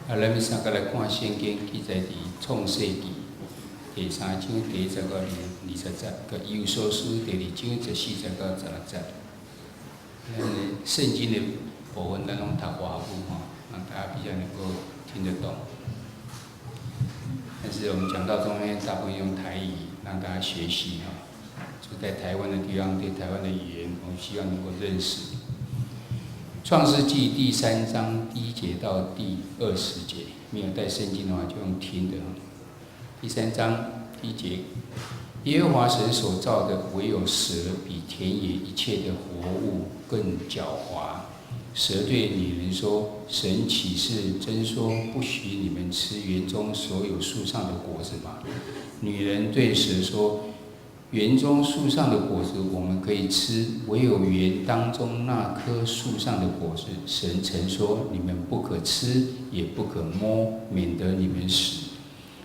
啊，咱們三個來看聖經記載佇創世記第三章第一節到二十節，佮以弗所書第二章14節到16節。咱的聖經的部分，咱攏讀華語吼，讓大家比較能夠聽得懂。但是我們講到中間，大部分用台語讓大家學習哈。住在台灣的地方，對台灣的語言，我們希望能夠認識。創世紀第三章第一節到第20節，沒有帶聖經的話就用聽的。第三章第一節，耶和華神所造的，唯有蛇比田野一切的活物更狡猾。蛇對女人說：“神豈是真說不許你們吃園中所有樹上的果子嗎？”女人對蛇說：“園中樹上的果子我們可以吃，唯有園當中那棵樹上的果子，神曾說你們不可吃，也不可摸，免得你們死。”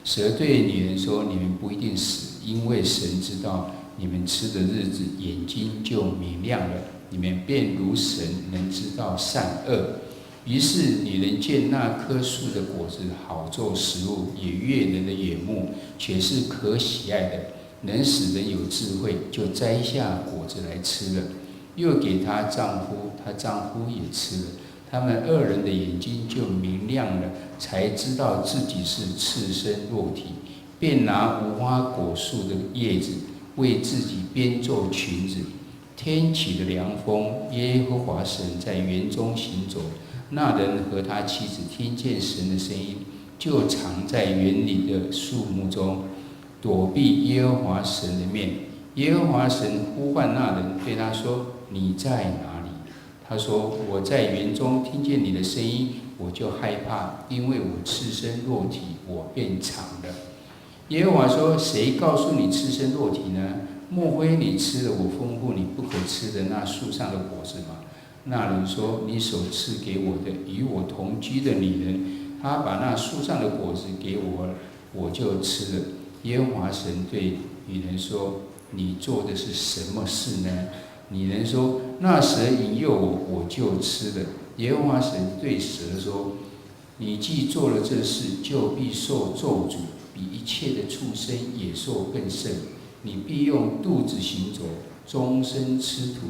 蛇對女人說：“你們不一定死，因為神知道你們吃的日子，眼睛就明亮了，你們便如神，能知道善惡。”於是女人見那棵樹的果子好做食物，也悅人的眼目，且是可喜愛的，能使人有智慧，就摘下果子來吃了，又給她丈夫，她丈夫也吃了。他們二人的眼睛就明亮了，才知道自己是赤身露體，便拿無花果樹的葉子為自己編做裙子。天起了涼風，耶和華神在園中行走，那人和他妻子聽見神的聲音，就藏在園裡的樹木中，躲避耶和華神的面。耶和華神呼喚那人，對他說：“你在哪裡？”他說：“我在園中聽見你的聲音，我就害怕，因為我赤身露體，我便藏了。”耶和華說：“誰告訴你赤身露體呢？莫非你吃了我吩咐你不可吃的那樹上的果子嗎？”那人說：“你所賜給我的與我同居的女人，她把那樹上的果子給我，我就吃了。”耶和華神對女人說：“你做的是什麼事呢？”女人說：“那蛇引誘我，我就吃了。”耶和華神對蛇說：“你既做了這事，就必受咒詛，比一切的畜生野獸更甚。你必用肚子行走，終身吃土。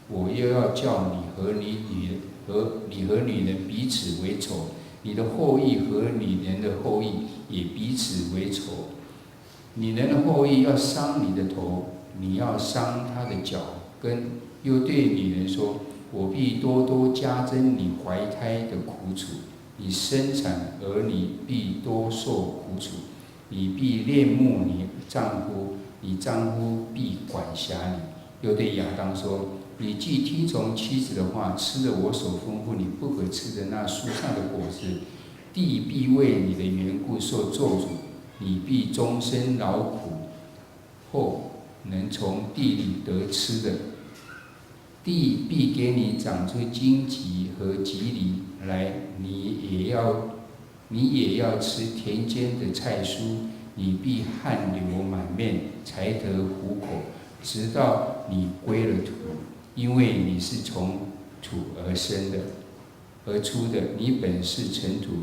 我又要叫你和你女和你和女人彼此為仇，你的後裔和女人的後裔也彼此為仇。女人的後裔要傷你的頭，你要傷她的腳跟。”又對女人說：“我必多多加增你懷胎的苦楚，你生產兒女必多受苦楚。你必戀慕你丈夫，你丈夫必管轄你。”又對亞當說：“你既聽從妻子的話，吃了我所吩咐你不可吃的那樹上的果子，地必為你的緣故受咒詛，你必終身勞苦，後能從地裡得吃的。地必給你長出荊棘和蒺藜來，你也要吃田間的菜蔬。你必汗流滿面，才得糊口，直到你歸了土，因為你是從土而生的，而出的。你本是塵土，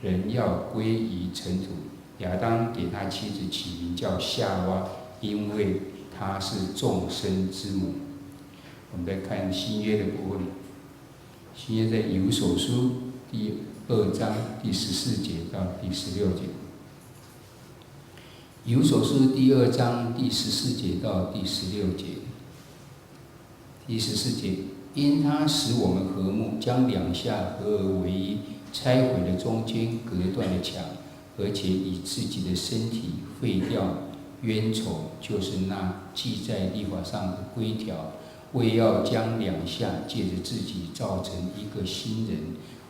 仍要歸於塵土。”亞當給他妻子起名叫夏娃，因為她是眾生之母。我們再看新約的部分，新約在以弗所書第二章第14節到第16節。以弗所書第二章第十四節到第十六節。第十四節，因他使我們和睦，將兩下合而為一，拆毀了中間隔斷的牆，而且以自己的身體廢掉冤仇，就是那記在律法上的規條，為要將兩下借着自己造成一個新人，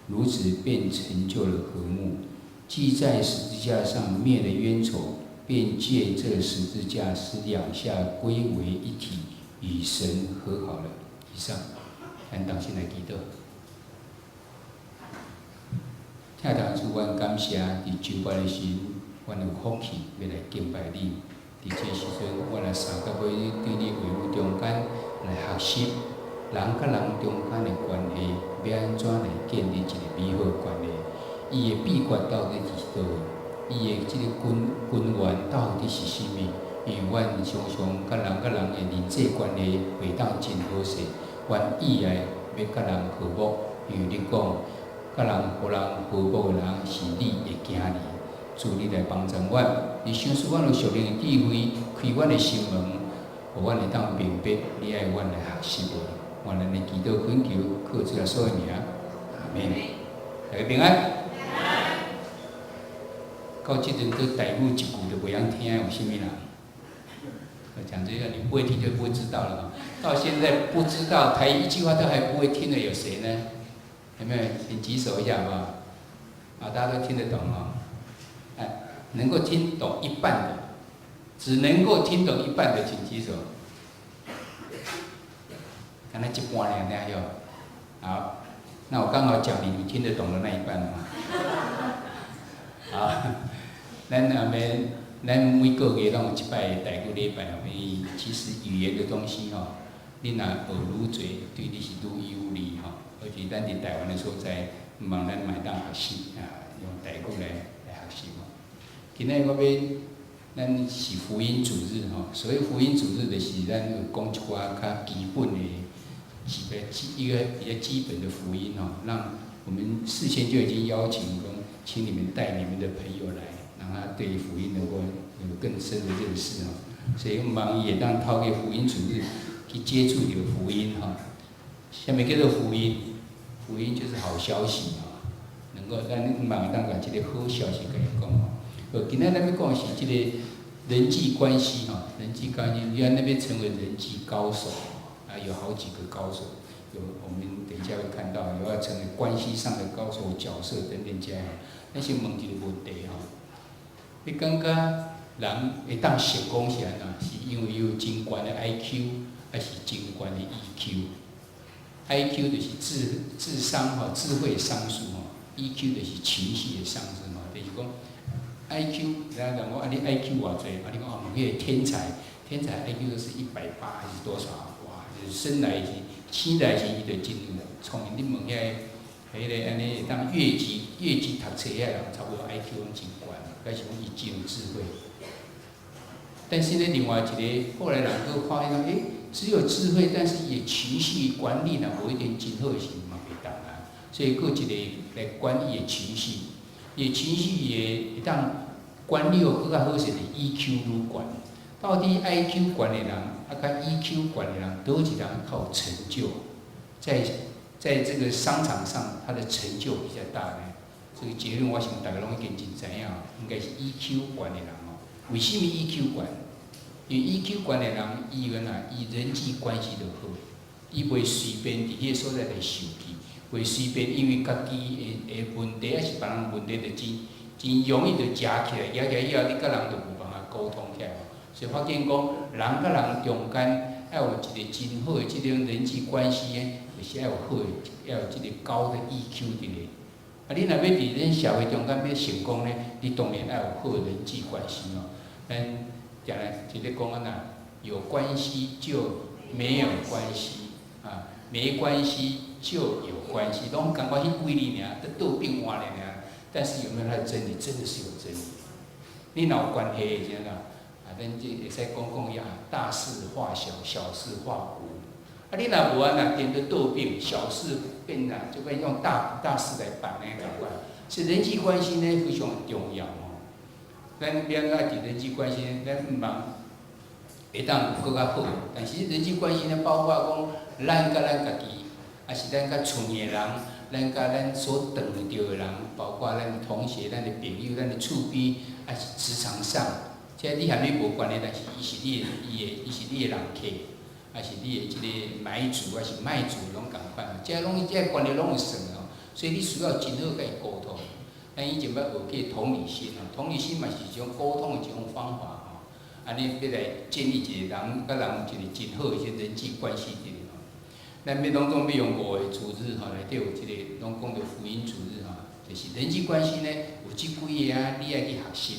如此便成就了和睦。既在十字架上滅了冤仇，便借這十字架使兩下歸為一體，與神和好了。以上，咱同心來祈禱。疼痛主，阮感謝佇晝晝的時，阮有福氣欲來敬拜你。佇這時陣，阮來三甲尾對你話語中間來學習人佮人中間的關係，欲按怎來建立一個美好關係。伊的秘訣到底佇佗位？伊的這个根源到底是啥物？因為阮常常佮人佮人的人際關係袂當真好勢，阮意愛欲佮人和睦，因為你講，佮人予人和睦的人是你的囝兒。主你來幫助阮，你賞賜阮有屬靈的智慧，開阮的心門，予阮會當明白你愛阮來學習的。願咱的祈禱懇求，靠主耶穌的名，阿門。大家平安。到這陣閣台語一句都袂曉聽，有啥物人？我講這個你不會聽就不會知道了。到現在不知道台語一句話都還不會聽的有誰呢？有沒有？請舉手一下好不好？啊，大家都聽得懂啊？哎，能夠聽懂一半的，只能夠聽懂一半的，請舉手。剛才一半爾，聽有？好，那我剛好講你聽得懂的那一半嘛。好，咱後面咱每個月攏有一擺台語禮拜吼，因為其實語言的東西吼，你若學愈濟，對你是愈有利吼。而且咱佇台灣的所在，毋茫咱嘛會當學習啊，用台語來學習吼。今仔日我欲，咱是福音主日吼，所謂福音主日，就是咱有講一寡較基本的幾個基一個比較基本的福音吼，讓我們事先就已經邀請講，請你們帶你們的朋友來，讓他對福音能夠有更深的認識吼。所以毋茫伊會當透過福音主日去接觸著福音吼。啥物叫做福音？福音就是好消息吼，能夠咱毋茫會當共這个好消息共伊講吼。好，今仔咱欲講的是這個人際關係吼，人際關係，原來那邊成為人際高手啊，有好幾個高手，有我們等一下會看到，有要成為關係上的高手角色等等這樣。咱先問一個問題吼，你感覺人會當成功是按怎？是因為有真懸的 IQ，還是真懸的 EQ？IQ 就是智商吼，智慧商數吼，EQ 就是情緒的商數吼，就是講 IQ，人家講啊，你 IQ 偌濟？啊，你講哦，彼個天才，天才 IQ 都是180還是多少？哇，就是生來是生來時伊就真聰明。你問遐個，彼个按呢當越級讀冊遐人，差不多 IQ 攏真懸，表示講伊真有智慧。但是呢，另外一個後來人閣發現講，欸，只有智慧，但是伊情緒管理若無一定真好的時嘛袂當啊。所以閣一個來管伊的情緒，伊的情緒會當管理予閣較好勢，是 EQ 愈懸。到底 IQ 懸的人，啊，佮 EQ 懸的人，佗一人較有成就？在這個商場上，他的成就比較大呢？這個結論我想大家攏已經真知影，應該是 EQ 懸的人哦。為啥物 EQ 懸？因為 EQ 懸的人，伊個呐，伊人際關係就好，伊袂隨便佇彼個所在來受氣，袂隨便因為家己的問題，抑是別人問題，就真真容易就夾起來，夾起來以後，你佮人就無辦法溝通起來。所以發現講，人佮人中間愛有一個真好的這種人際關係，就是愛有好的，愛有這個高的 EQ 佇咧。啊，你若欲佇恁社會中間欲成功呢，你當然愛有好的人際關係哦。咱常來就咧講按怎，有關係就沒有關係啊，沒關係就有關係，攏仝款彼幾字爾，都倒變換咧爾。但是有沒有它的真理？真的是有真理。你若有關係，真啊，啊，咱這會使講講呀，大事化小，小事化無。啊，你若無按呢，顛倒倒變，小事變啊，就變用大大事來辦呢，仝款。所以人際關係呢非常重要吼。咱欲按怎佇人際關係，咱毋茫會當閣較好。但是人際關係呢，包括講咱佮咱家己，抑是咱佮厝裡的人，咱佮咱所遇著的人，包括咱的同學、咱的朋友、咱的厝邊，抑是職場上，這你和你無關係，但是伊是你的，伊的，伊是你的人客，抑是你的這個買主，抑是賣主，攏仝款。這攏這關係攏有算哦，所以你需要真好佮伊溝通。咱以前捌學過同理心哦，同理心嘛是一種溝通的一種方法吼。按呢欲來建立一個人佮人有一個真好的一個人際關係佇咧吼。咱欲攏總欲用五個主日吼，內底有這個攏講著福音主日吼，就是人際關係呢有這幾个啊，你愛去學習，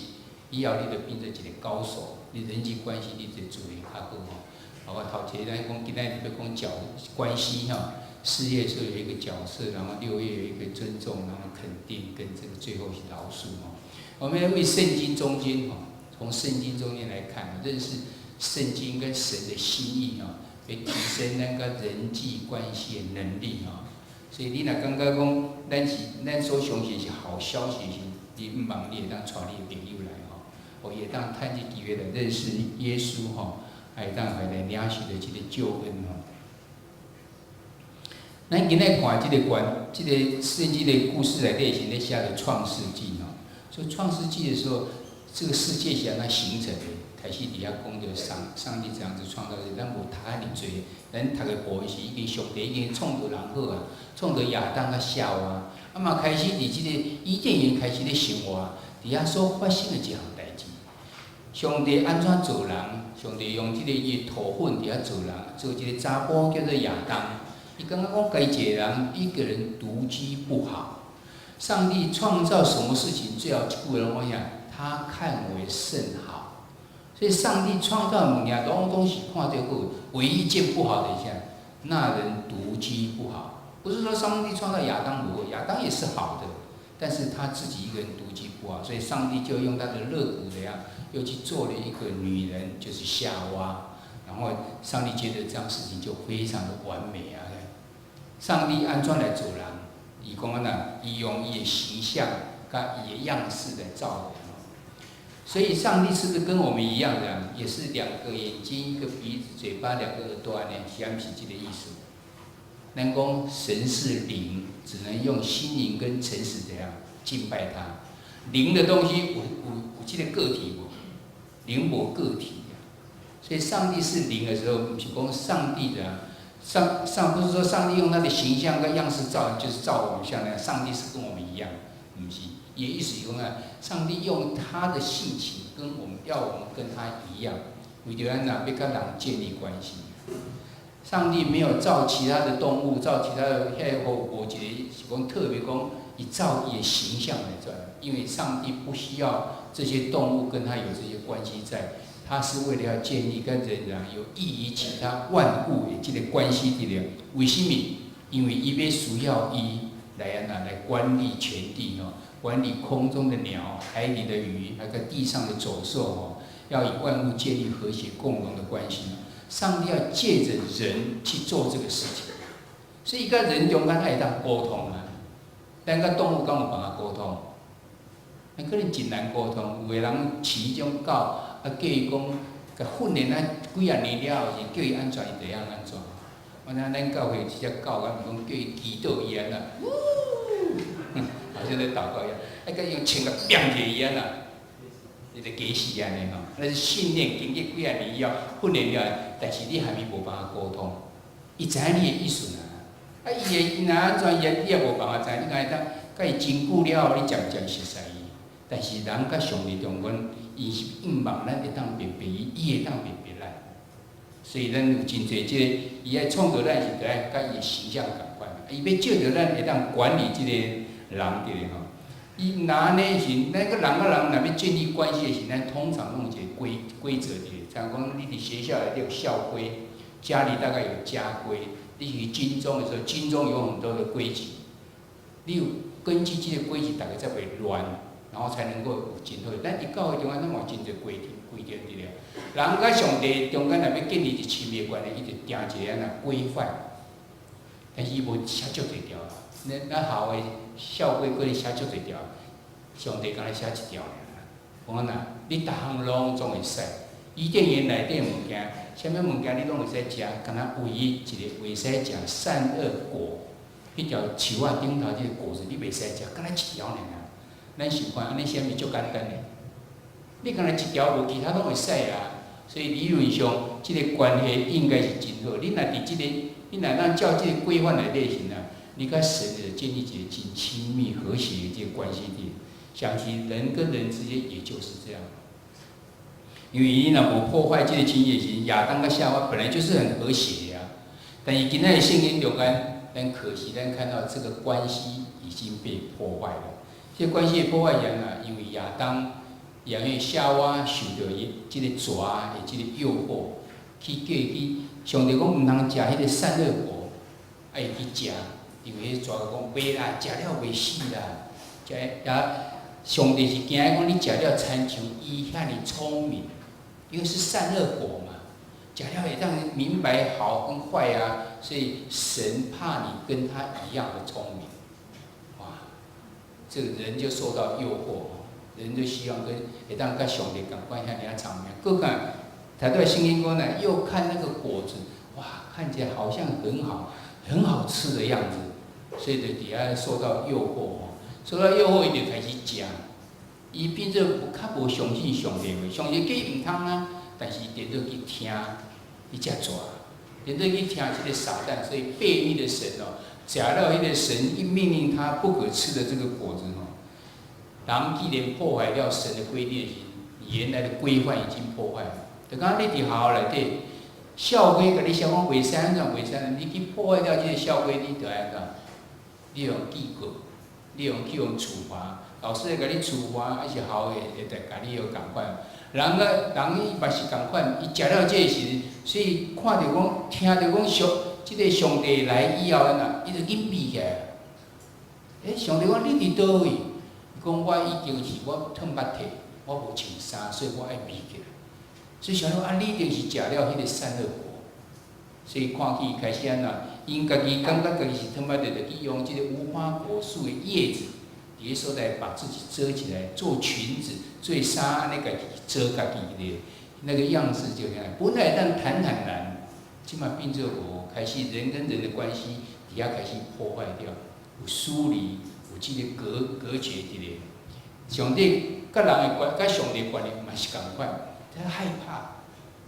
以後你就變做一個高手，你人際關係你就處理較好吼。包括頭一个咱講今仔日欲講角關係吼，4月是有一個角色，然後6月有一個尊重，然後肯定跟這個最後是饒恕哦。我們要為聖經中間哦，從聖經中間來看，認識聖經跟神的心意哦，會提升那個人際關係的能力哦。所以你若感覺講，咱是咱所相信是好消息時，你毋茫你會當帶你的朋友來吼，哦，會當趁這機會來認識耶穌吼，會當來領受著這個救恩吼。咱今仔看這個關，這個聖經的故事內底是咧寫著創世紀吼。所以創世紀的時候，這個世界是按怎形成的？開始佇遐講著上帝這樣子創造的，咱無讀遐爾濟，咱讀的部分是已經上帝已經創造人好啊，創造亞當佮夏娃，啊嘛開始佇這個伊甸園開始咧生活，佇遐所發生的一項代誌。上帝按怎造人？上帝用這個伊的土粉佇遐造人，造一個查埔叫做亞當。伊感覺講家一個人一個人獨居不好。上帝創造什麼事情最後一句話攏講啥？他看為甚好。所以上帝創造的物件攏總是看著好，唯一一件不好的是啥？那人獨居不好。不是說上帝創造亞當不好，亞當也是好的，但是他自己一個人獨居不好，所以上帝就用他的肋骨怎樣，又去做了一個女人，就是夏娃。然後上帝覺得這樣事情就非常的完美啊。上帝按怎來造人？伊講按怎？伊用伊的形象佮伊的樣式來造人。所以上帝是不是跟我們一樣的？也是兩個眼睛、一個鼻子、嘴巴、兩個耳朵呢？是毋是這個意思？咱講神是靈，只能用心靈跟誠實怎樣敬拜他。靈的東西有這個個體無？靈無個體啊。所以上帝是靈的時候，毋是講上帝的。上上不是說上帝用他的形象跟樣式造人，就是造我們像那樣。上帝是跟我們一樣，毋是。伊意思是講啊，上帝用他的性情跟我們，要我們跟他一樣，為著按怎欲佮人建立關係。上帝沒有造其他的動物，造其他的遐個無一個是講特別講，伊照伊的形象來造，因為上帝不需要這些動物跟他有這些關係在，他是為了要建立跟人人有異於其他萬物的這個關係佇咧。為什麼？因為伊欲需要伊來按怎來管理全地哦，管理空中的鳥、海裡的魚，還有地上的走獸哦，要與萬物建立和諧共榮的關係。上帝要借著人去做這個事情，所以佮人中間會當溝通啊。咱佮動物敢有辦法溝通？那可能真難溝通。有的人飼這種狗，啊叫伊講，共訓練啊幾仔年了後是叫伊按怎，伊就會曉按怎。我知影咱教會有一隻狗，敢是講叫伊祈禱伊按怎，嗚，好像在禱告一樣，啊佮用槍共拚者伊按怎，伊就假死按呢吼。那是訓練經過幾仔年以後訓練了，但是你含伊無辦法溝通，伊知影你的意思爾。啊，伊會伊若按怎，伊你也無辦法知。你敢會當佮伊真久了後，你漸漸熟似伊。但是人佮上帝中間，伊是向望咱會當辨別伊，伊會當辨別咱。所以咱有真濟這個，伊愛創造咱是著愛佮伊的形象仝款。伊欲借著咱會當管理這個人佇咧吼。伊若按呢時，咱佮人佮人若欲建立關係的時，咱通常攏有一個規則佇咧。像講你佇學校內底有校規，家裡大概有家規。你去軍中的時候，軍中有很多的規矩，你有根據這個規矩，大家才袂亂，然後才能夠有真好。咱佇教會中間，咱嘛有真濟規定規定佇咧。人佮上帝中間若欲建立一個親密關係，伊就定一個按怎規範，但是伊無寫足濟條。咱學校的校規可能寫足濟條，上帝干焦寫一條爾。講按怎，你逐項攏總會使。伊甸園內底物件，啥物物件你攏會使食，干焦唯一一個袂使食善惡果，彼條樹仔頂頭這個果子你袂使食，干焦一條爾。咱想看按呢啥物足簡單的？你干焦一條無其他攏會使啊。所以理論上，這個關係應該是真好。你若佇這個，你若當照這個規範來進行啊，你佮神就建立一個真親密和諧的這個關係佇。相信人跟人之間也就是這樣。因為伊若無破壞這個親密時，亞當佮夏娃本來就是很和諧的啊。但是今仔日聖經中間，咱可惜咱看到這個關係已經被破壞了。這個關係的破壞是按怎？因為亞當，因為夏娃受著伊這個蛇的這個誘惑，去叫伊去，上帝講毋通食彼個善惡果，啊伊去食，因為彼蛇講袂啦，食了袂死啦。食也上帝是驚講你食了親像伊遐爾聰明，因為是善惡果嘛，食了會讓人明白好跟壞啊，所以神怕你跟他一樣的聰明，哇，這個人就受到誘惑，人就希望跟會當佮上帝仝款遐爾聰明，閣看，頭拄聖經講呢，又看那個果子，哇，看起來好像很好，很好吃的樣子，所以就底下受到誘惑，受到誘惑，伊就開始食，伊變做較無相信上帝話，上帝叫伊毋通啊，但是伊顛倒去聽，伊才蛇，顛倒去聽這個撒旦，所以悖逆的神哦，食了彼個神一命令他不可吃的這個果子哦，人既然破壞掉神的規定，原來的規範已經破壞了。就敢你佇學校內底，校規共你寫講袂使按怎袂使，你去破壞掉這個校規，你就按怎？你予記過，你予去予處罰，老師會共你處罰，還是校會會來共你予仝款。人個人伊嘛是仝款，伊食了這個時，所以看著講，聽著講上這個上帝來以後按怎，伊就隱秘起來。欸，上帝講你佇佗位？伊講我已經是我褪腹體，我無穿衫，所以我愛避起來。所以上帝講啊，你一定是食了彼個善惡果，所以看見開始按怎，𪜶家己感覺家己是褪腹體，就去用這個無花果樹的葉子，佇个所在把自己遮起來，做裙子、做衫，按呢家己遮家己的那個樣子就這樣。本來當坦坦然，這馬變做無，開始人跟人的關係底下開始破壞掉，有疏離，有這個隔絕佇咧。上帝佮人的關，佮上帝關係嘛是仝款，他害怕。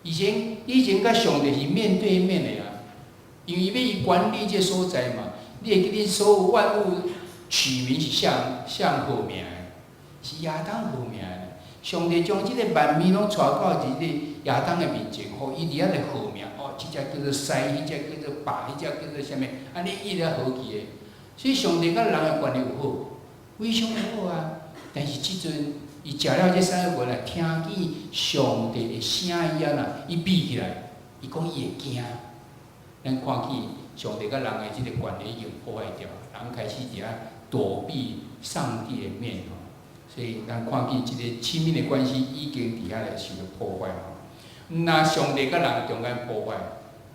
以前佮上帝是面對面的啊，因為欲伊管理這所在嘛，你會記得所有萬物取名是啥啥號名的？是亞當號名的。上帝將這個萬物攏帶到這個亞當的面前，予伊佇遐來號名。哦，這隻叫做西，彼隻叫做北，彼隻叫做啥物？按呢伊來號起的。所以上帝佮人的關係有好，非常好啊。但是這陣伊食了這善惡果來，聽見上帝的聲音啊，伊避起來，伊講伊會驚。咱看見上帝佮人的這個關係已經破壞掉，人開始佇遐躲避上帝的面吼。所以咱看見這個親密的關係已經佇遐來受到破壞吼。毋若上帝佮人中間破壞，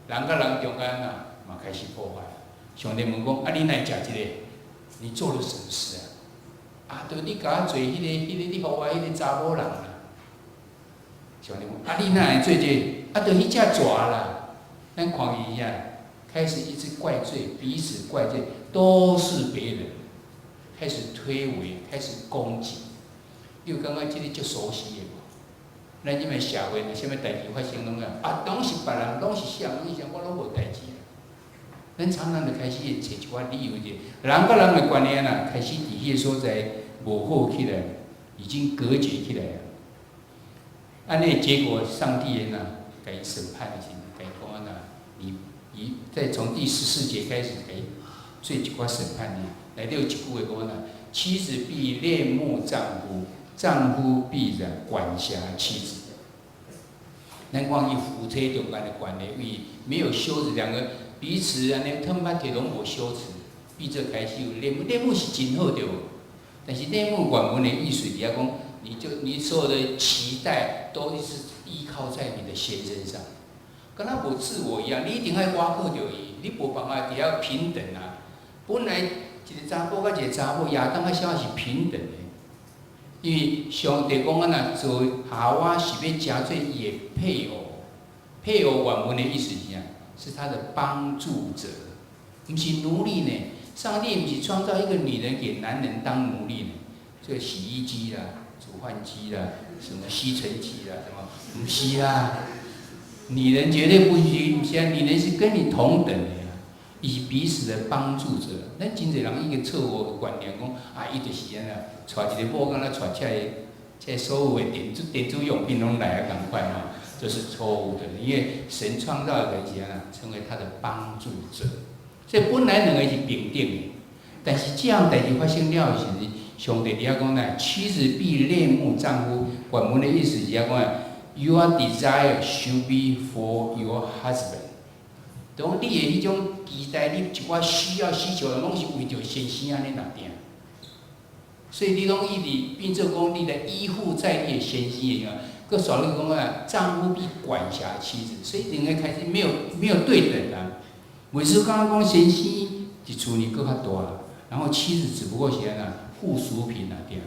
人佮人中間啊嘛開始破壞。上帝問講：啊，你哪會食這個？你做了什麼事啊？啊，著你共我做彼個，你予我彼個查某人啦。上帝講：啊，你哪會做這個？啊，著彼隻蛇啦。咱看見遐，開始一直怪罪，彼此怪罪，都是別人，開始推諉，開始攻擊。你有感覺這個足熟悉的無？咱這擺社會若啥物代誌發生，攏講啊，攏是別人，攏是啥，攏是啥，我攏無代誌。咱常常就開始會揣一寡理由者，人佮人的關係啊，開始佇彼個所在無好起來，已經隔絕起來啊。按呢結果，上帝呢，共伊審判的時陣，共伊講按怎，你伊再從第14節開始，共伊做一寡審判的，內底有一句話講按怎，妻子必戀慕丈夫，丈夫必然管轄妻子。咱看伊夫妻中間的關係，為沒有羞恥，兩個彼此按呢褪腹體攏無羞恥，變做開始有戀慕，戀慕是真好對無？但是戀慕原文的意思，佇遐講，你就你所有的期待都是依靠在你的先生上，敢若無自我一樣，你一定愛倚靠著伊，你無辦法佇遐平等啊。本來一個查埔佮一個查某，亞當佮夏娃是平等的，因為上帝講按怎造夏娃是欲成做伊的配偶，配偶原文的意思是啥？是他的幫助者，毋是奴隸呢。上帝毋是創造一個女人給男人當奴隸呢？這個洗衣機啦、煮飯機啦、什麼吸塵器啦，什麼毋是啦。女人絕對不是，毋是啊，女人是跟你同等的啊，伊是彼此的幫助者。咱真濟人已經錯誤的觀念講，啊，伊就是按怎，娶一個某，敢若娶這個所有的電子用品攏來啊仝款吼，這是錯誤的。因為神創造的人是按怎，成為他的幫助者。所以本來兩個是平等的，但是這樣代誌發生了的時陣，上帝佇遐講呢，妻子必戀慕丈夫。原文的意思是遐講啊，Your desire should be for your husband。當你的彼種期待，你一寡需要需求，攏是為著先生按呢來定。所以你攏一直變做講，你來依附在你的先生的，閣煞你講啊，丈夫必管轄妻子，所以兩個開始沒有對等啊。每次剛剛講先生佇厝裡閣較大，然後妻子只不過是按怎附屬品啊，對。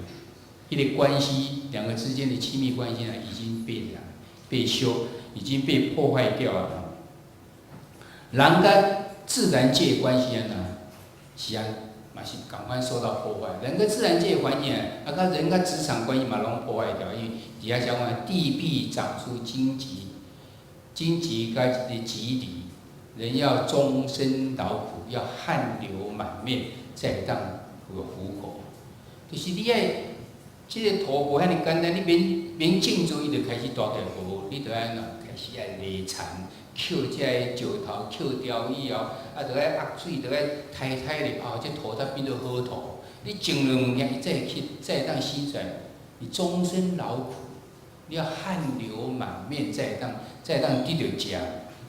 彼個關係，兩個之間的親密關係呢，已經被怎被修，已經被破壞掉了。人佮自然界關係按怎是按嘛是仝款受到破壞。人佮自然界環境啊，佮人佮職場關係嘛攏破壞掉，因為底下講啊，地必長出荊棘，荊棘佮一個蒺藜，人要終身勞苦，要汗流滿面，才會當有糊口。就是你愛這個土無遐爾簡單，你免免種做，伊就開始大起來無，你著愛按怎開始愛犁田，抾這个石頭，抾掉以後，啊，著愛壓水，著愛刣刣咧，哦，這土才變做好土。你種了物件，伊才會去，才會當生出來。你終身勞苦，你要汗流滿面，才會當得著食。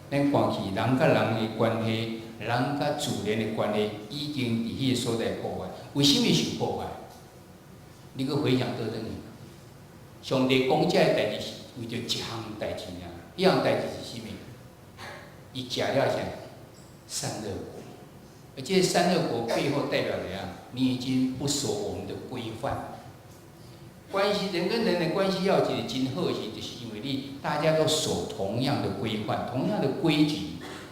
咱看去人佮人的關係，人佮自然的關係，已經佇彼個所在破壞。為啥物受破壞？你閣回想倒轉去，上帝講這个代誌是為著一項代誌爾，彼項代誌是啥物？伊食了啥？善惡果。而這個善惡果背後代表怎樣？你已經不守我們的規範。關係，人跟人的關係要一個真好時，就是因為你大家都守同樣的規範、同樣的規矩。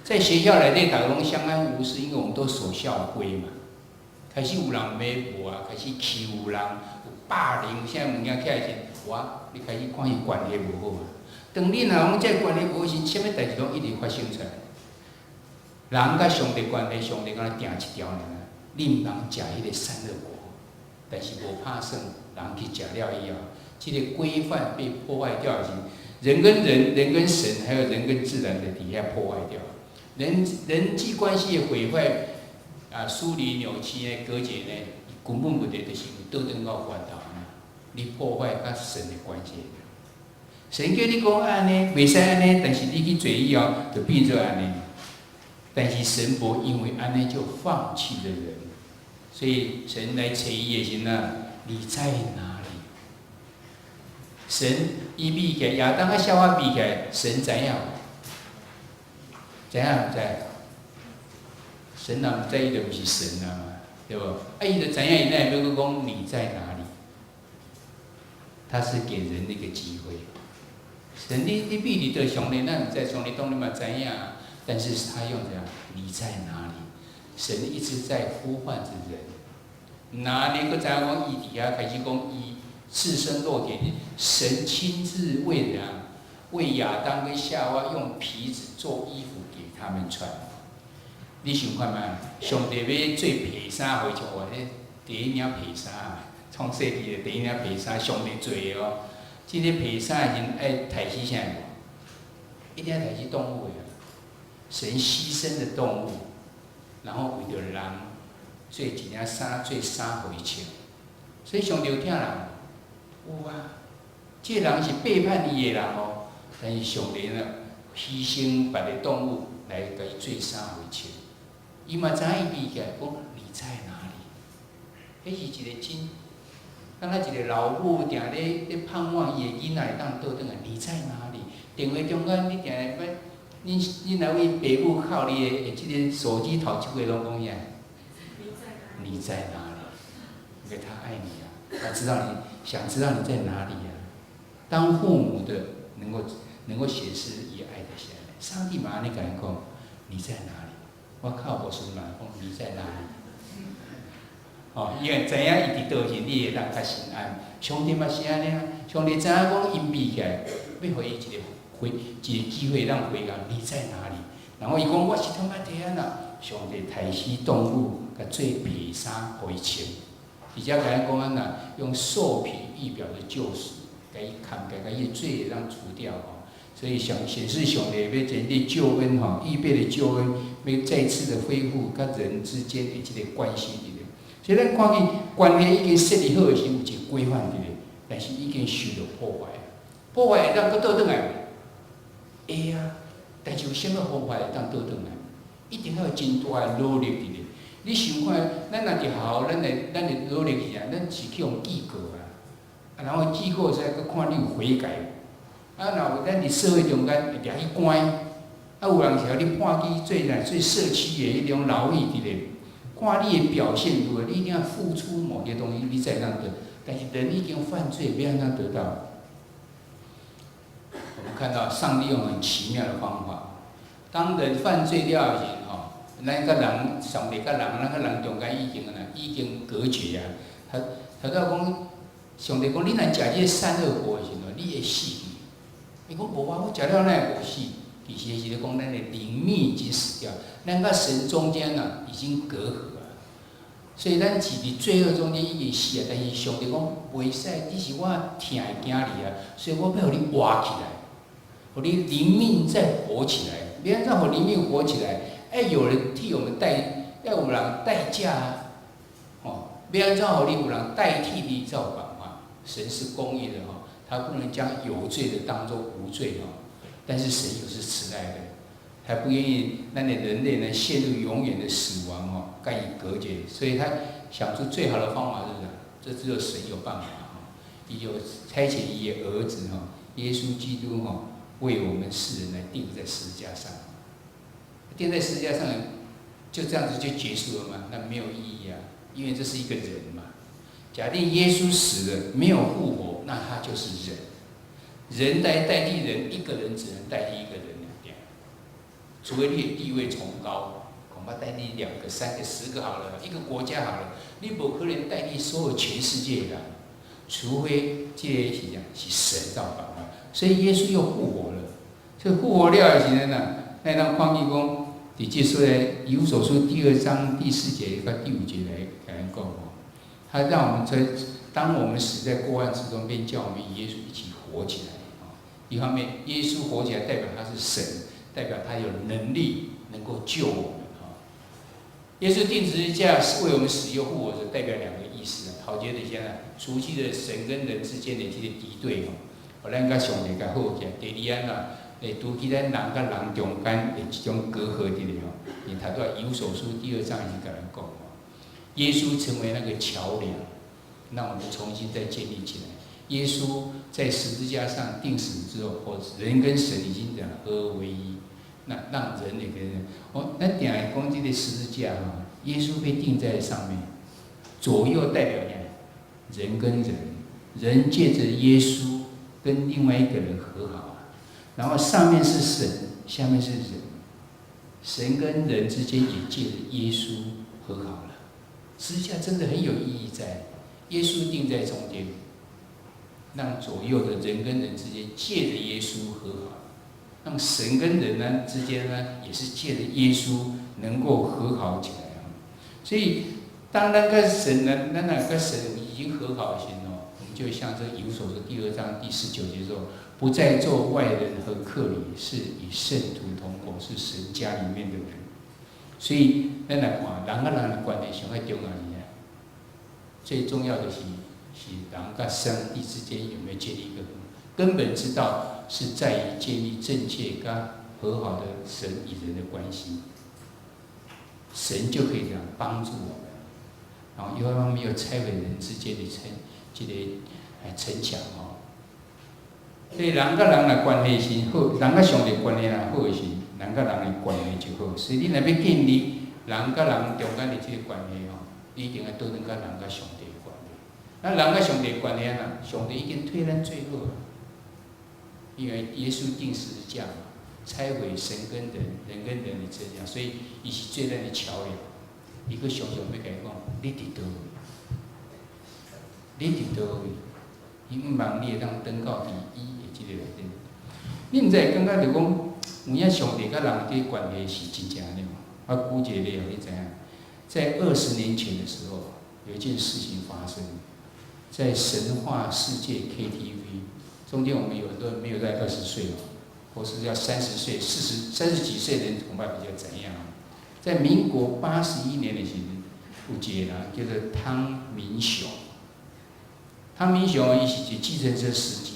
在學校內底，大家攏相安無事，因為我們都守校規嘛。開始有人欲無啊，開始欺負人，有霸凌，啥物件起來時，哇！你開始看伊關係無好啊。當你若講這個關係無好時，啥物代誌攏一直發生出來。人佮上帝關係，上帝敢若定一條爾，你毋通食彼個善惡果，但是無拍算，人去食了以後，這個規範被破壞掉時，人跟人、人跟神，還有人跟自然的底下破壞掉，人人際關係的毀壞啊，疏離、扭曲呢、隔絕呢，根本問題就是倒轉到源頭，你破壞佮神的關係。神叫你講按呢，袂使按呢，但是你去做以後，就變做按呢。但是神無因為按呢就放棄了人，所以神來揣伊的時陣，你在哪裡？神伊避起來，亞當佮夏娃避起來，神知影無？知影毋知？神若毋知，伊就毋是神啊嘛，對無？啊，伊就知影，伊哪會欲閣講你在哪裡？他是給人一個機會。神，你避佇佗，上帝哪毋知？上帝當然嘛知影，但是他用怎樣？你在哪裡？神一直在呼喚著人。哪裡閣知影講？伊佇遐開始講，伊赤身露體，神親自為人，為亞當跟夏娃用皮子做衣服給他們穿。你想看覓？上帝欲做皮衫予伊穿，哇！彼第一領皮衫，創世紀的第一領皮衫，上帝做的哦。這個皮衫的時陣愛刣死啥無？一定愛刣死動物的。神犧牲的動物，然後為著人做一領衫，做衫予伊穿。所以上帝有疼人無？有啊。這個人是背叛伊的人哦，但是上帝呢，犧牲別个動物來共伊做衫予伊穿。伊嘛知影伊避起來，講你在哪裡？彼是一個真，敢若一個老母定咧盼望伊的囡仔會當倒轉來。你在哪裡？電話中間你定會恁恁若為爸母敲你的，這個手機頭一句攏講啥？你在哪裡？因為他愛你啊，他知道你想知道你在哪裡啊。當父母的能夠顯示伊愛的是按呢，上帝嘛按呢共咱講，你在哪裡？我靠牧師嘛講你在哪裡？哦，因為知影伊佇佗時，你會當較心安。上帝嘛是按呢啊，上帝知影講𪜶避起來，欲予伊一個回一個機會讓回答你在哪裡？然後伊講我是通啊提安啦，上帝刣死動物，共做皮衫予伊穿。而且共咱講按怎，用獸皮預表的救贖，共伊砍開，共伊罪當除掉吼。所以想顯示上帝欲建立救恩吼，預備的救恩，欲再次的恢復佮人之間的這個關係佇咧。所以咱看見關係已經設立好的時，有一個規範佇咧，但是已經受著破壞。破壞會當閣倒轉來無？會啊，但是有啥物方法會當倒轉來？一定要有真大的努力佇咧。你想看，咱若佇學校，咱的努力是啥？咱是去予記過啊，啊，然後記過之後，閣看你有悔改無？啊，若有咱佇社會中間會掠去關，啊，有人是予你判去做啥？做社區的彼種勞役佇咧，看你的表現如何，你一定要付出某些東西，你才會當得。但是人已經犯罪，欲按怎得到？我們看到上帝用很奇妙的方法，當人犯罪了時，吼，咱佮人，上帝佮人，咱佮人中間已經按怎，已經隔絕啊。他他頭講，上帝講，你若食這個善惡果的時陣，你會死去。伊講無啊，我食了哪會無死？其實是咧講，咱的靈命已經死掉，咱佮神中間啊已經隔閡啊。所以咱是佇罪惡中間已經死啊，但是上帝講袂使，你是我疼的囝兒啊，所以我欲予你活起來，予你靈命再活起來。欲按怎予靈命活起來？愛有人替我們代，要有人代價啊！哦，欲按怎予你有人代替你這辦法？神是公義的哈，他不能將有罪的當作無罪哈。但是神又是慈愛的，他不願意讓你人類呢陷入永遠的死亡哦，佮伊隔絕，所以他想出最好的方法是啥？這只有神有辦法哈。伊就差遣伊的兒子哈，耶穌基督哈，為我們世人來釘在十字架上。釘在十字架上，就這樣子就結束了嗎？那沒有意義啊，因為這是一個人嘛。假定耶穌死了沒有復活，那他就是人。人來代替人，一個人只能代替一個人兩點，除非你的地位崇高，恐怕代替兩個、三個、10個好了，一個國家好了，你無可能代替所有全世界的，除非這個是啥？是神造辦法，所以耶穌又復活了。這復活了的時陣啊，咱通看見講，佇這書的以弗所書第二章第四節到第五節來共咱講吼，他讓我們在當我們死在過犯之中，便叫我們與耶穌一起活起來。一方面，耶穌活起來代表他是神，代表他有能力能夠救我們。哈，耶穌釘十字架是為我們死又復活，是代表兩個意思啊。頭一個就是啥？除去了神跟人之間的這個敵對吼，予咱佮上帝佮好起來。第二按怎，會除去咱人佮人中間的這種隔閡佇咧吼。你頭拄仔以弗所書第二章已經共咱講吼，耶穌成為那個橋梁，讓我們重新再建立起來。耶穌在十字架上釘死之後，或人跟神已經講合而為一，那讓人也跟人，哦，咱定會講這個十字架哈，耶穌被釘在上面，左右代表呢，人跟人，人借着耶穌跟另外一個人和好，然後上面是神，下面是人，神跟人之間也借着耶穌和好了。十字架真的很有意義在，耶穌釘在中間。讓左右的人跟人之間借着耶穌和好，讓神跟人呢之間呢也是借着耶穌能夠和好起來啊。所以當那個神呢，那個神已經和好時哦，我們就像這以弗所書第二章第19節說，不再做外人和客旅，是與聖徒同工，是神家裡面的人。所以咱來看人佮人的關係上較重要是啥？最重要的是，是人佮上帝之間有沒有建立一個根本之道，是在於建立正確佮和好的神與人的關係，神就可以這樣幫助我們。然後一方面又拆毀人之間的城，這個城牆哦。所以人佮人的關係是好，人佮上帝關係若好時，人佮人的關係就好。所以你若欲建立人佮人中間的這個關係吼，你一定愛倒轉佮人佮上帝的關係。那人佮上帝的關係按怎？上帝已經替咱做好啊，因為耶穌釘十字架嘛，拆毀神跟人、人跟人的城牆，所以伊是做咱的橋梁。伊閣常常欲共伊講，你佇佗位？你佇佗位？伊毋望你會當轉到佇伊的這個內底。你毋知會感覺就講，有影上帝佮人的關係是真正按呢無？我舉一個例，予你知影。在20年前的時候，有一件事情發生，在神話世界 KTV 中間，我們有很多人沒有在20歲哦，或是要30歲、40、30幾歲的人恐怕比較怎樣？在民國81年的時陣，有一個人叫做湯明雄。湯明雄伊是一個計程車司機，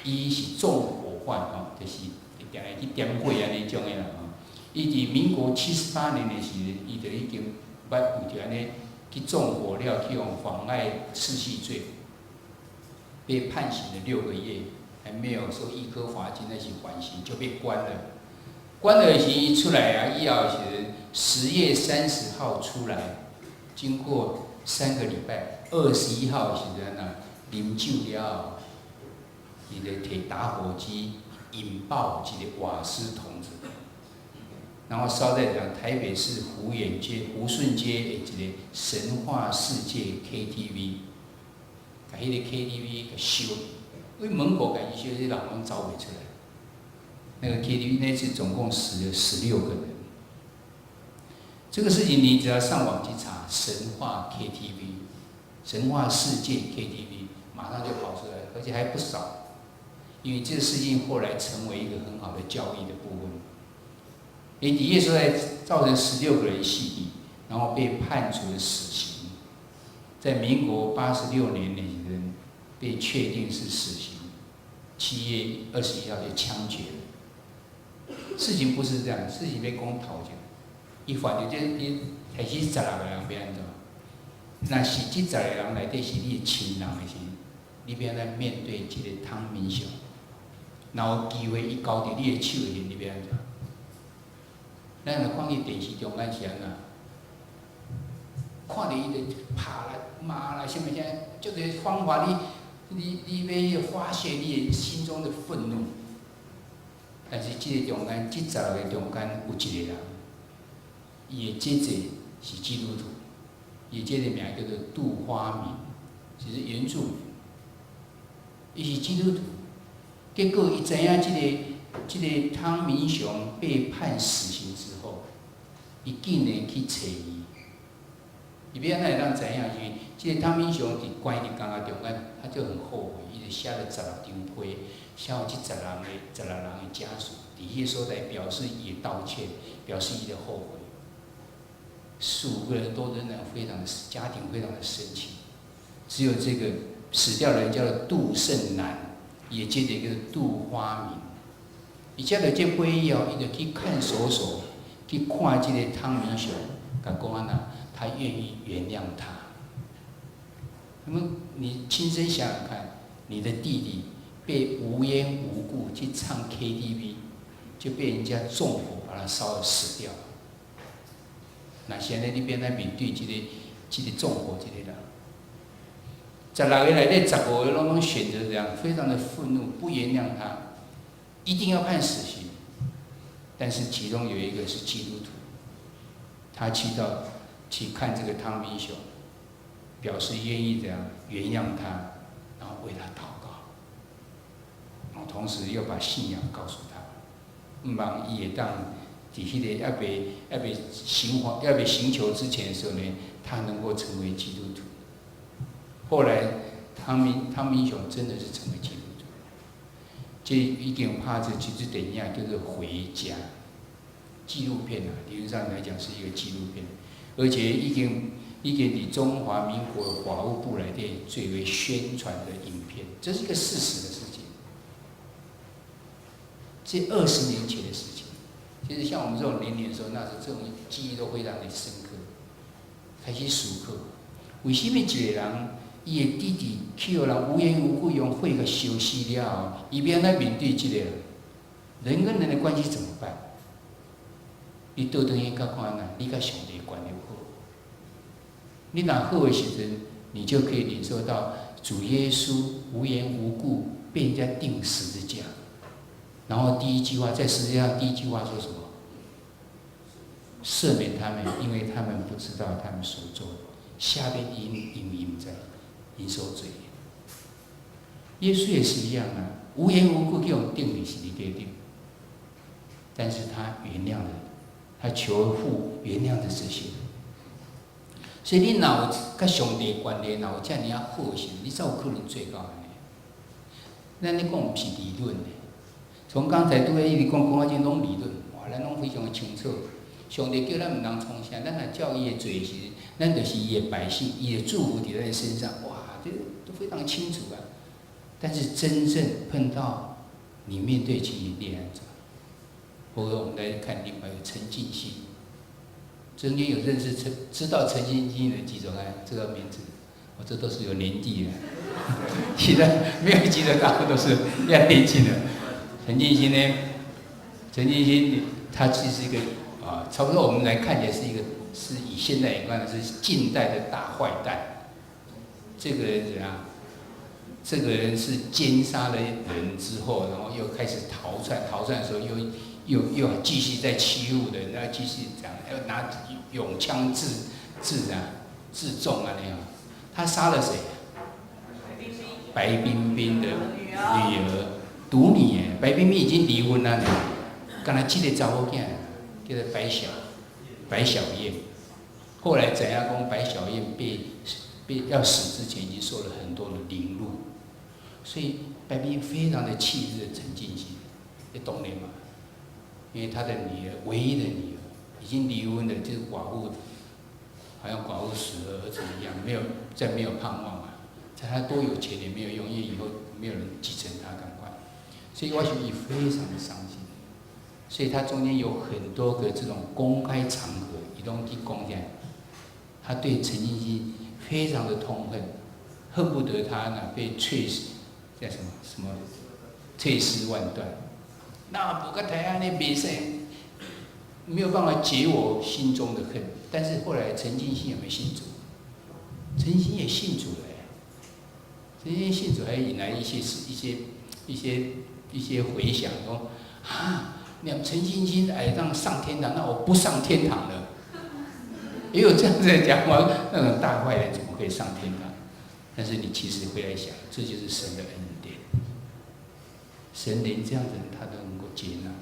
伊是縱火犯吼，就是定定去點火按呢種的啦吼。伊佇民國78年的時陣，伊就已經捌為著按呢去縱火了，去予妨礙秩序罪，被判刑了6個月，還沒有收易科罰金，那是緩刑就被關了。關了時伊出來啊，以後是10月30號出來，經過3個禮拜，21號時陣啊，啉酒了後，伊就提打火機引爆一個瓦斯桶子，然後燒在講台北市福源街、福順街的一個神話世界 KTV，共彼個 KTV 共燒，為門口共伊燒，這人攏走袂出來。那個 KTV 那次總共死了16個人。這個事情你只要上網去查“神話 KTV”、“神話世界 KTV”，馬上就跑出來，而且還不少。因為這個事情後來成為一個很好的教育的部分。伊佇彼所在造成十六個人死去，然後被判處了死刑。在民國86年的時陣，被確定是死刑，7月21號就槍決了。事情不是這樣，事情欲講頭前，伊犯著這伊提起十六個人欲按怎？若是這十個人內底是你的親人的時，你欲按怎面對這個湯明雄？若有機會伊交佇你的手的時，你欲按怎？咱若看去電視中間是按怎？看著伊就拍啦、罵啦，啥物啥，足濟方法你，你欲發洩你的心中的憤怒。但是這個中間，這十六個中間有一個人，伊的姐姐是基督徒，伊姐姐名叫做杜花明，是原住民，伊是基督徒。結果伊知影這個湯明雄被判死刑之後，伊竟然去揣伊。伊欲按怎會當知影？因為這個湯明雄佇關佇監獄中間，他就很後悔，伊就寫了十六張批，寫予這十六人的家屬，佇彼個所在表示伊的道歉，表示伊的後悔。15個人都仍然非常的家庭非常的生氣，只有這個死掉的人叫做杜勝男，也接著一個杜花明。伊接著這批以後，伊就去看守所去看這個湯明雄，共講按怎，他願意原諒他。那麼你親身想想看，你的弟弟被無緣無故去唱 KTV，就被人家縱火把他燒了死掉。那現在你欲按怎面對這個縱火這個人？十六個內底15個攏攏選擇這樣，非常的憤怒，不原諒他，一定要判死刑。但是其中有一個是基督徒，他去到去看這個湯明雄，表示願意這樣原諒他，然後為他禱告，然後同時又把信仰告訴他，毋望伊會當佇彼個猶未刑罰、猶未刑求之前的時候呢，他能夠成為基督徒。後來湯明雄真的是成為基督徒，這已經拍這這支電影叫做《回家》紀錄片啊，理論上來講是一個紀錄片，而且已經佇中華民國法務部內底最為宣傳的影片，這是一個事實的事情。這20年前的事情，其實像我們這種年齡的時候，那時這種記憶都非常的深刻。開始思考，為什麼一個人伊的弟弟去予人無緣無故用火共燒死了後，伊欲按怎面對這個人跟人的關係怎麼辦？你倒轉去佮看按怎，你佮上帝關係好。你若好的時陣，你就可以領受到主耶穌無緣無故被人家釘十字架，然後第一句話在十字架上第一句話說什麼？赦免他們，因為他們不知道他們所做的。赦免𪜶，因為𪜶毋知𪜶所做。耶穌也是一樣啊，無緣無故去予釘佇十字架頂，但是他原諒了，他求父原諒的這些。所以你若有佮上帝關係，若有遮爾仔好時，你才有可能做到按呢。咱咧講毋是理論的，從剛才拄仔一直講講啊，這攏理論，哇，咱攏非常的清楚。上帝叫咱毋通創啥，咱若照伊的做時，咱就是伊的百姓，伊的祝福佇咱的身上，哇，這都非常清楚啊。但是真正碰到你面對其你按怎？或者我們來看另外一個陳進興，中間有認識陳、知道陳進興的幾種啊？這個名字，我這都是有年紀的，其他沒有記得，大部分都是比較年輕的。陳進興呢？陳進興他其實是一個啊，差不多我們來看起來是一個，是以現在眼光來是近代的大壞蛋。這個人怎樣？這個人是姦殺了人之後，然後又開始逃竄，逃竄的時候又繼續在欺負人，然後繼續講，要拿用槍自重啊那樣。他殺了誰？白冰冰的女兒，獨女耶。白冰冰已經離婚了，干焦這個查某囝叫做白曉燕。後來怎樣講？白曉燕被要死之前已經受了很多的凌辱，所以白冰冰非常的氣這個陳進興，你懂的嗎？因為他的女兒，唯一的女兒已經離婚了，就是寡婦，好像寡婦死了兒子一樣，沒有再沒有盼望了。在他多有錢也沒有用，因為以後沒有人繼承他，趕快。所以我想伊非常的傷心，所以他中間有很多個這種公開場合，伊攏去講起來，他對陳進興非常的痛恨，恨不得他呢被碎屍，叫什麼什麼碎屍萬段。那無個台灣的比賽，沒有辦法解我心中的恨。但是後來陳進興有沒有信主？陳進興也信主了。陳進興信主還引來一些迴響，說啊，那陳進興會當上天堂，那我不上天堂了。也有這樣子的講法，那種大壞人怎麼可以上天堂？但是你其實回來想，這就是神的恩典。神連這樣子他都能夠接納，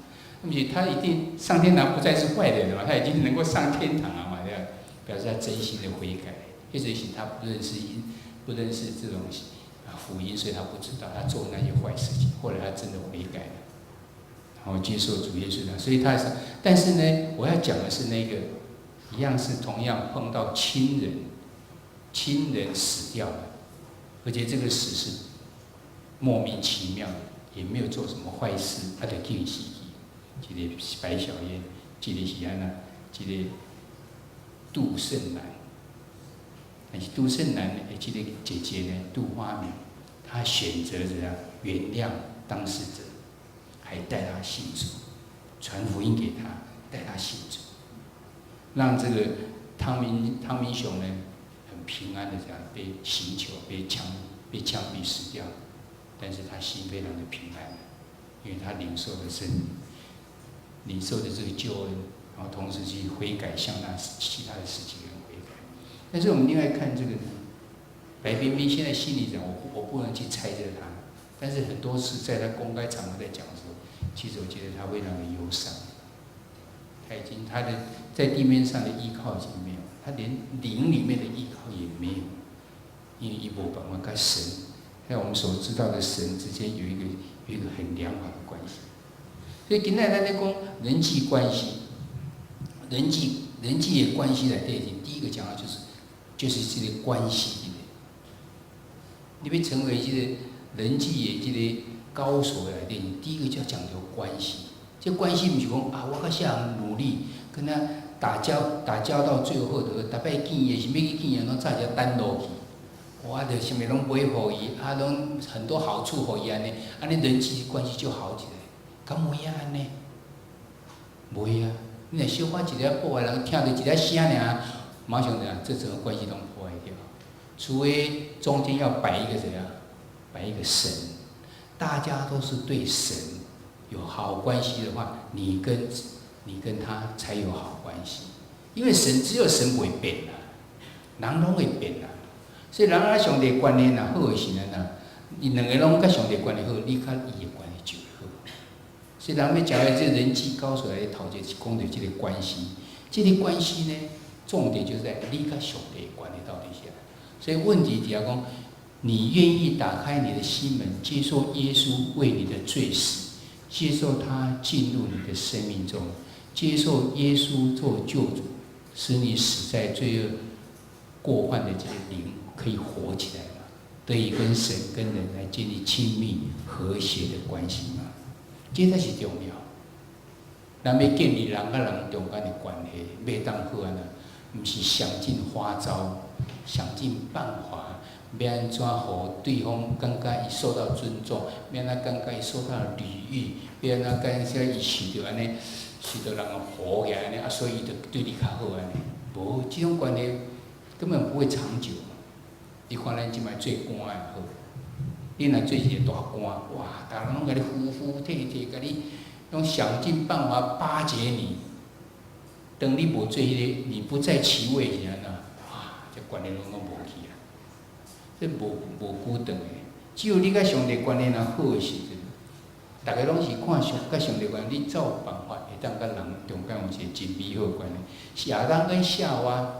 那麼他一定上天堂不再是壞人了嘛？他已經能夠上天堂了嘛？對吧？表示他真心的悔改。一直是他不認識不認識這種福音，所以他不知道他做那些壞事情。後來他真的悔改了，然後接受主耶穌的，所以他是。但是呢，我要講的是那個一樣是同樣碰到親人，親人死掉了，而且這個死是莫名其妙的。也沒有做什麼壞事，啊，就去死去。這個白曉燕，這個是按怎？這個杜勝男，但是杜勝男的這個姐姐呢，杜花明，她選擇怎樣原諒當事者，還帶他信主，傳福音給他，帶他信主，讓這個湯明雄呢，很平安的這樣被刑求、被槍斃死掉。但是他心非常的平安，因為他領受了神，領受的這個救恩，然後同時去悔改，向那其他的十幾個人悔改。但是我們另外看這個白冰冰，現在心裡講，我不能去猜測他，但是很多次在他公開場合在講的時候，其實我覺得他非常的憂傷。他已經他的在地面上的依靠已經沒有，他連靈裡面的依靠也沒有，因為伊無辦法佮神。在我們所知道的神之間有一個很良好的關係，所以今仔咱咧講人際關係，人際的關係內底，第一個講到就是這個關係。你欲成為這個人際的這個高手內底，第一個就要講究關係。這關係毋是講啊，我較啥人努力跟他打交道，最後就逐擺見伊，是欲去見伊，攏早就等落去。我就啥物攏買予伊，啊，攏很多好處予伊按呢，按呢人際關係就好起來。敢有影按呢？袂啊！你若小可一個破壞，人聽著一个聲爾，馬上怎樣？這整個關係攏破壞掉。除非中間要擺一個誰啊？擺一個神，大家都是對神有好關係的話，你跟他才有好關係。因為神只有神袂變啊，人攏會變啊。所以人佮上帝關係若好的時陣啊，𪜶兩个攏佮上帝關係好，你佮伊的關係就會好。所以人欲成為這人際高手來頭一個是講著這個關係，這個關係呢，重點就是在你佮上帝的關係到底是啥。所以問題佇遐講，你願意打開你的心門，接受耶穌為你的罪死，接受他進入你的生命中，接受耶穌做救主，使你死在罪惡過犯的這個靈可以活起來嗎？得以跟神跟人來建立親密和諧的關係嗎？這才是重要。咱欲建立人佮人中間的關係，欲當好按怎？毋是想盡花招、想盡辦法，欲按怎予對方感覺伊受到尊重，欲按怎感覺伊受到禮遇，欲按怎感覺伊受著按呢，受著人扶起來按呢，啊，所以伊就對你較好按呢。無，這種關係根本不會長久。你看咱這擺做官的好，你若做一個大官，哇，逐人攏共你服服帖帖，共你攏想盡辦法巴結你。當你無做彼個，你不在其位時按怎？哇，這關係攏攏無去啊！這無無久長的，只有你佮上帝關係若好的時陣，逐个攏是看上佮上帝關係，你才有辦法會當佮人中間有一個真美好的關係。亞當跟夏娃，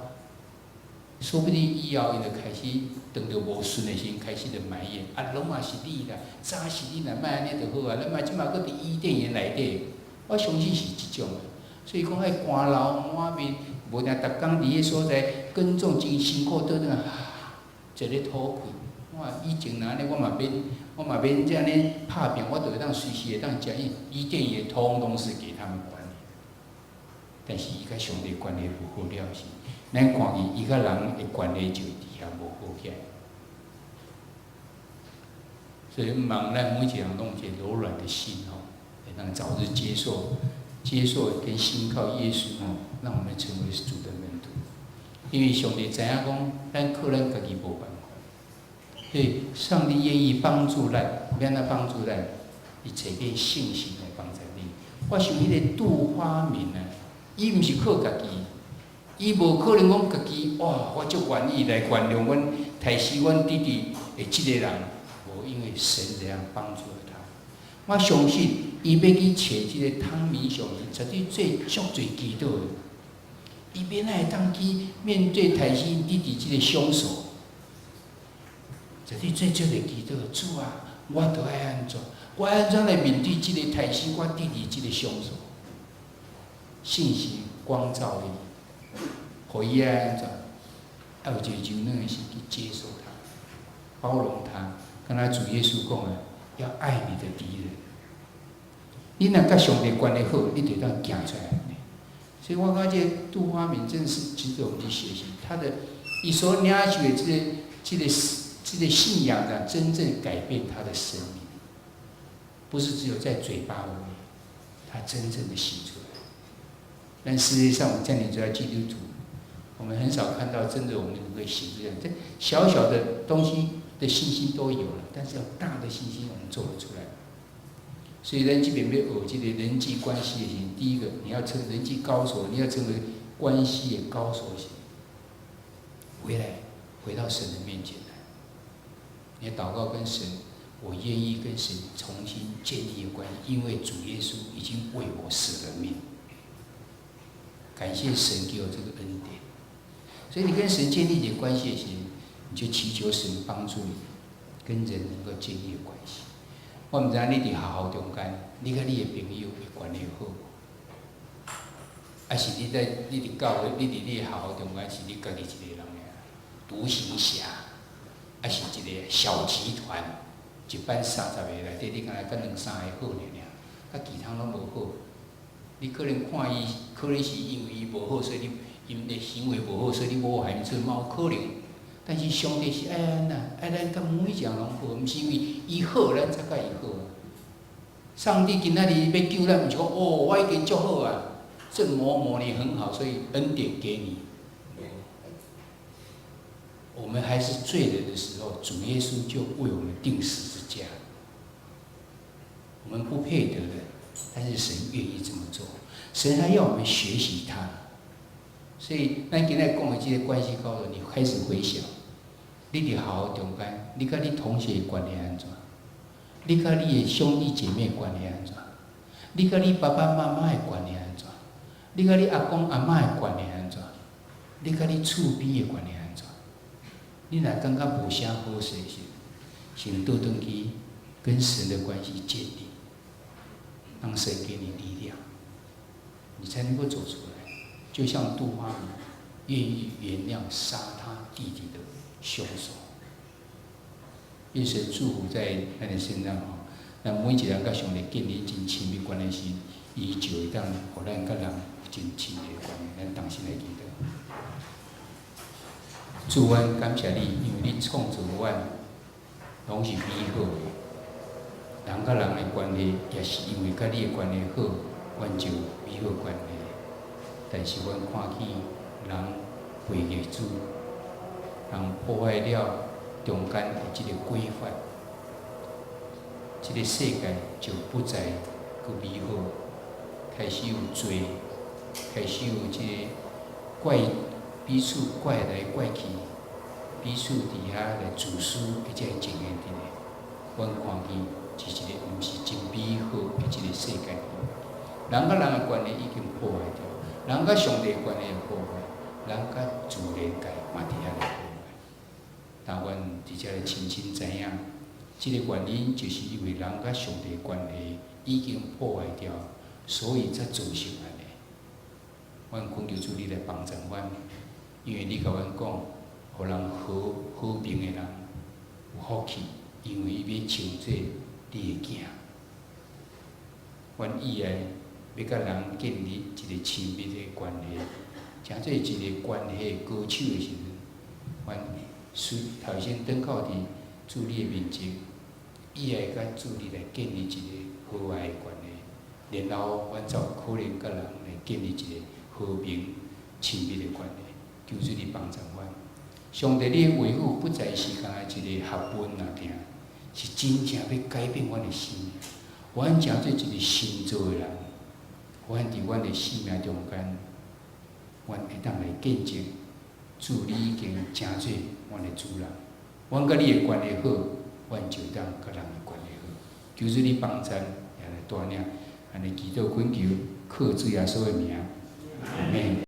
說不定以後𪜶就開始當著無順的時陣，開始就埋怨，啊，攏嘛是你啦，早是你若莫按呢就好啊，咱嘛這馬閣佇伊甸園內底，我相信是這種的。所以講愛汗流滿面，無定逐工佇彼所在耕種真辛苦，倒轉來啊，一个吐氣。我以前若按呢，我嘛免，我嘛免這按呢拍拚，我就會當隨時會當食。伊甸園通通是給他們管理，但是伊佮上帝關係無好了時，咱看見伊佮人的關係就佇遐無好起來。所以，望咱每一個人攏有一個柔軟的心吼，會當早日接受、接受跟信靠耶穌吼，讓我們成為主的門徒。因為上帝知影講，咱靠咱家己無辦法，所以上帝願意幫助咱，欲按怎幫助咱？伊差遣聖神來幫助你。我想彼個杜華明啊，伊毋是靠家己，伊無可能講家己哇，我足願意來原諒阮刣死阮弟弟的這個人，無，因為神怎樣幫助了他。我相信伊欲去揣這個湯明雄，絕對做足濟祈禱的。伊欲哪會當去面對刣死𪜶弟弟這個兇手？絕對做足濟祈禱，主啊，我著愛按怎？我按怎來面對這個刣死我弟弟這個兇手？聖神光照伊，予伊愛按怎？愛有一個柔軟的心去接受他，包容他。敢若主耶穌講的，要愛你的敵人。你若佮上帝關係好，你就會當行出來。所以我感覺杜華明真是值得我們去學習。他的伊所領受的這個信仰的，真正改變他的生命，不是只有在嘴巴而已，他真正的行出來。但事實上，我們在你在基督徒，我們很少看到真的我們能夠行出來。這小小的東西的信心都有了，但是要大的信心，我們做不出來。所以咱這邊欲學這個人際關係的時，第一個你要成人際高手，你要成為關係的高手時，回來回到神的面前來，你禱告跟神，我願意跟神重新建立一個關係，因為主耶穌已經為我捨了命，感謝神給我這個恩典。所以你跟神建立一個關係的時，你就祈求神幫助你，跟人能夠建立關係。我毋知影你佇學校中間，你佮你的朋友的關係好無？還是你在你佇教會，你佇你的學校中間是你家己一個人爾，獨行俠，還是一個小集團，一班30個內底，你敢若佮兩三個好爾爾，啊，其他攏無好。你可能看伊，可能是因為伊無好，所以你𪜶的行為無好，所以你無愛𪜶出，嘛有可能。但是上帝是愛按怎？愛咱佮每一個人攏好，毋是因為伊好，咱才佮伊好。上帝今仔日欲救咱，毋是講哦，我已經足好啊，鄭某某你很好，所以恩典給你。我們還是罪人的時候，主耶穌就為我們釘十字架。我們不配得的，但是神願意這麼做，神還要我們學習他。所以，咱今仔講的這個關係高手，你開始回想，你佇學校中間，你佮你同學關係按怎？你佮你的兄弟姐妹關係按怎？你佮你爸爸媽媽的關係按怎？你佮你阿公阿嬤的關係按怎？你佮你厝邊的關係按怎？你若感覺無啥好勢時，先倒轉去跟神的關係建立，讓神給你力量，你才能夠走出來。就像杜華明願意原諒殺他弟弟的兇手，願神祝福在他的身上。咱每一个人佮上帝建立真親密關係時，伊就會當予咱佮人有真親密的關係。咱同心來祈禱。主，阮感謝你，因為你創造阮，攏是美好的。人佮人的關係，也是因為佮你的關係好，阮就有美好關係。但是阮看見人背逆主，人破壞了中間的這個規範，這個世界就不再閣美好，開始有罪，開始有這個怪彼此怪來怪去，彼此佇遐來自私的這個情形佇咧。阮看見是一個毋是真美好的這個世界。人佮人的關係已經破壞掉，人佮上帝的關係也破壞，人佮自然界嘛佇遐來破壞。但阮佇遮咧深深知影，這個原因就是因為人佮上帝的關係已經破壞掉，所以才造成按呢。阮懇求主你來幫助阮，因為你共阮講，予人和和平的人有福氣，因為伊欲稱做你的囝。阮意愛欲佮人建立一個親密的關係，成做一個關係高手的時陣，阮需頭先轉到佇主你的面前，意愛佮主你來建立一個和諧的關係，然後阮才有可能佮人來建立一個和平親密的關係。求主你幫助阮。上帝，你的話語不再是干焦一個學問爾爾，是真正欲改變阮的生命。阮成做一個新造的人，阮佇阮的生命中間，阮會當來見證主你已經成做阮的主人。阮佮你的關係好，阮就會當佮人的關係好。求主你幫贊，也來帶領，按呢祈禱懇求，靠主耶穌的名，阿們。